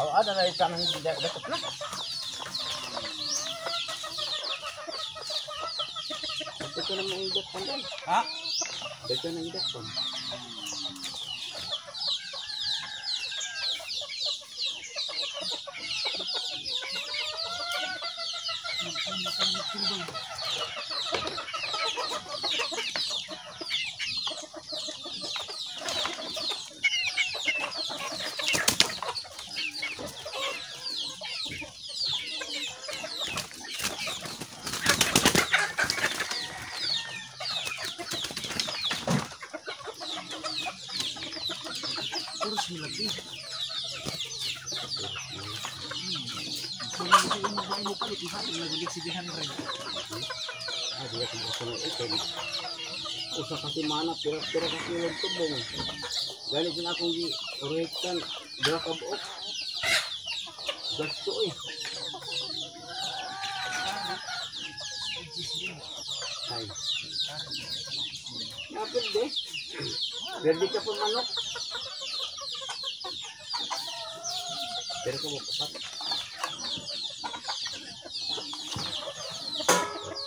Ada na isang dakop na. Ito na mga dakpan doon. Ha? Ito na yung dakpan. Terus milagi. Kung gusto mo ba mo palit ihain lagi si 100. Ah, diya kung usa na ito. Usa ka semana pira-pira ka kilong tubong. Gani din akong gi urekan duha ka buok. Gasto eh. Ay. Napil de. Ready ka pa manok. Pero kung upat.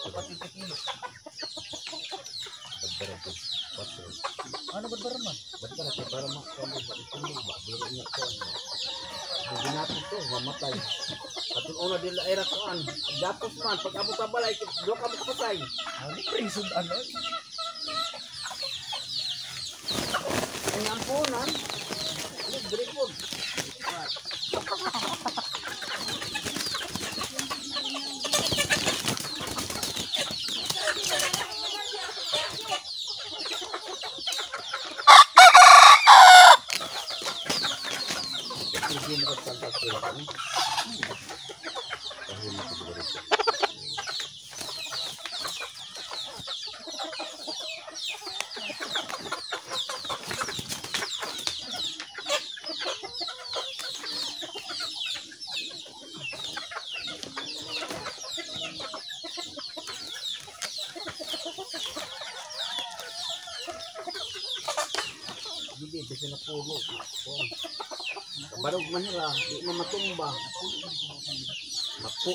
Upat yung kilo. Ano ba ba man? Badbara kay para makakalo ba itulog ba? Biro niya ko. Ang ginapos ko, mamatay. Atong una din la era koan. Dapos man pag abot sa balay, duha ka makapatay. Ano prison ano? Ang ampunan. Libre po. Hindi mo kasanta ko. Dahil mo siguro. Hindi kasi napulo. Kabarog man nila, di man matumba. Mapu,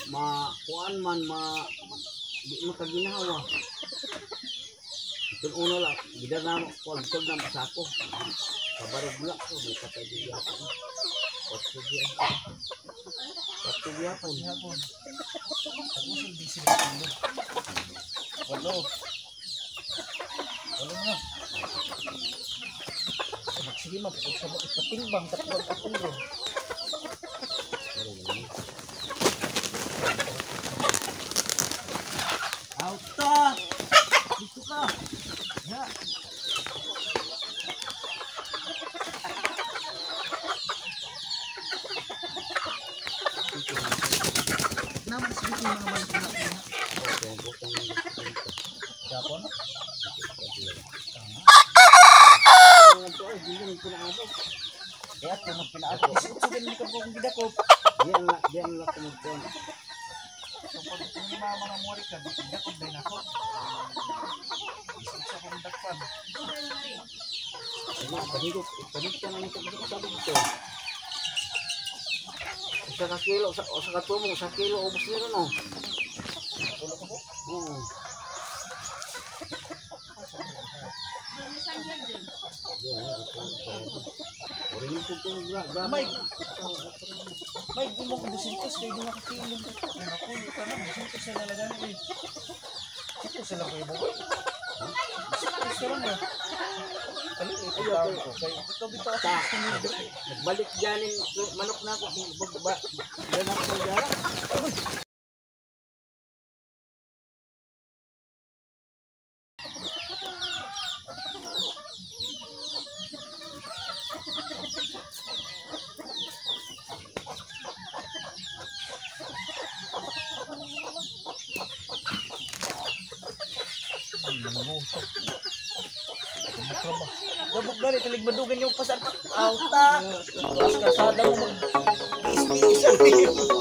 makuan man, ma di makaginawa. Itong una lang, gida na mo, kuan tol na masako. Kabarog lang ko, may patay di yapon. Patay di yapon. Patay di yapon. Hapon. Tagusin di sila kilo. Walo. Walo na. Sige ma, pag sa ipatimbang tatlo ang kilo. Out ta! Dito ka! Ya! Naman sige yung mga manok na. Japon? Kaya ito magpinaabot. Isutsugan ni ka po kung gidakop. Diyan lang kumagkuhan. So pag kung mga muwari ka, gidakop din ako. Isutsa kong dakpan. Panigok, panigok na nito sa dito. Usa ka kilo, usa ka tumo, usa kilo, ubos nila no. Tulo ka po? Oo. May, may gumong 200 kayo duha ka kilo. Ako, tanong, 200 sa lalagan eh. Ito sila ko ibo. 200 sila lang. Kali ito tao ko. Kay ito bitaw ako. Nagbalik dyan manok na ako. Diyan ako sa dyan. Gabok gani talig madugan yung pasar. Auta. Mas kasada mo mag is-is.